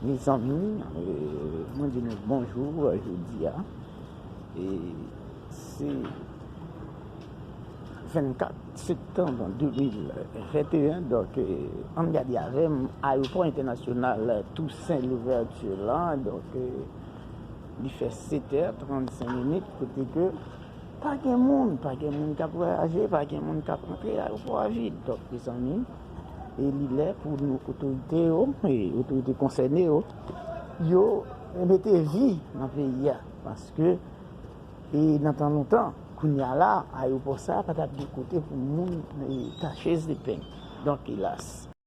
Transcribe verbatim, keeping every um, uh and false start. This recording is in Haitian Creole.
Mezanmi, eh, mwen di nou bonjou, eh, jodi a. E se vennkat septanm de mil venteyen, donk, eh, ann gade avè m, ayewopò entènasyonal Toussaint Louverture la, donk, eh, li fè sèt è trannsenk minit, kote ke pa gen moun, pa gen moun k ap vwayaje, pa gen moun k ap rantre, ayewopò a vid. Donk, mezanmi, e li lè pou nou otorite yo, e otorite konsène yo, yo mete vi nan peyi a. Paske, e nan tan lontan, kounye a la, ayewopò sa a pa t ap gen kote pou moun, e, tache zepeng. Donk, elas.